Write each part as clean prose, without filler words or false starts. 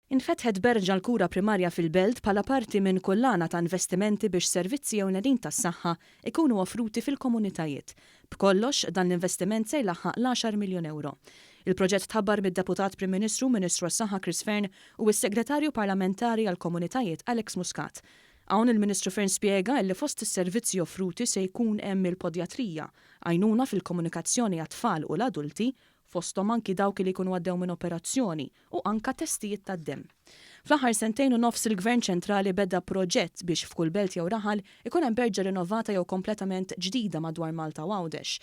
Infetħet berġa għall-kura primarja fil-Belt bħala parti minn kullana ta' investimenti biex servizzi ewlenin tas-saħħa jkunu offruti fil-komunitajiet. B'kollox, dan l-investiment se jlaħħaq l-għaxar miljun ewro. Il-proġett tħabbar mid-Deputat Prim Ministru u Ministru għas-Saħħa Chris Fearne u s-Segretarju Parlamentari għall-Komunitajiet Alex Muscat. Hawn il-Ministru Fearne spjega illi fost is-servizzi offruti se jkun hemm il-podjatrija, għajnuna fil-komunikazzjoni għat-tfal u l-adulti, fosthom anki dawk li jkunu għaddew minn operazzjoni u anka testijiet tad-demm. Fl-aħħar sentejn u nofs il-Gvern ċentrali beda proġett biex f'kull belt jew raħal ikun hemm berġa rinnovata jew kompletament ġdida madwar Malta u Għawdex.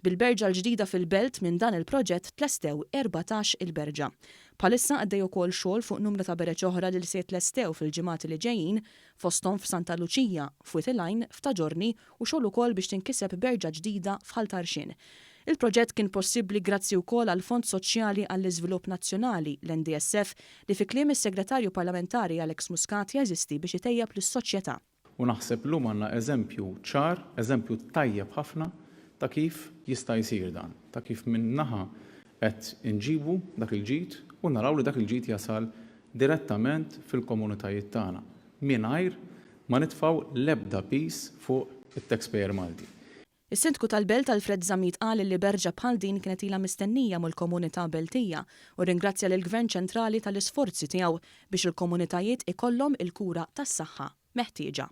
Bil-berġa l-ġdida fil-Belt minn dan il-proġett tlestew 14 il-berġa. Bħalissa għaddej ukoll xogħol fuq numru ta' bereġ oħra li se jitlestew fil-ġimgħat li ġejjin fosthom f'Santa Luċija, f'Wied il-Għajn, f'Ta' Ġiorni u xogħol ukoll biex tinkiseb berġa ġdida f'Ħal Tarxien. Il-proġett kien possibbli grazzi wkoll għall-Fond Soċjali għall-Iżvilupp Nazzjonali, l-NDSF, li fi kliem is-Segretarju Parlamentari Alex Muscat jeżisti biex itejjeb lis-soċjetà. U naħseb llum għandna eżempju ċar, eżempju tajjeb ħafna ta' kif jista' jsir dan, ta' kif minn naħa qed inġibu dak il-ġid u naraw li dak il-ġid jasal direttament fil-komunitajiet tagħna mingħajr ma nitfgħu l-ebda piż fuq it-taxpayer Malti. Is-Sindku tal-Belt Alfred Zammit qal li berġa bħal din kienet ilha mistennija mill-komunità Beltija u rringrazzja lill-Gvern ċentrali tal-isforzi tiegħu biex il-komunitajiet ikollhom il-kura tas-saħħa meħtieġa.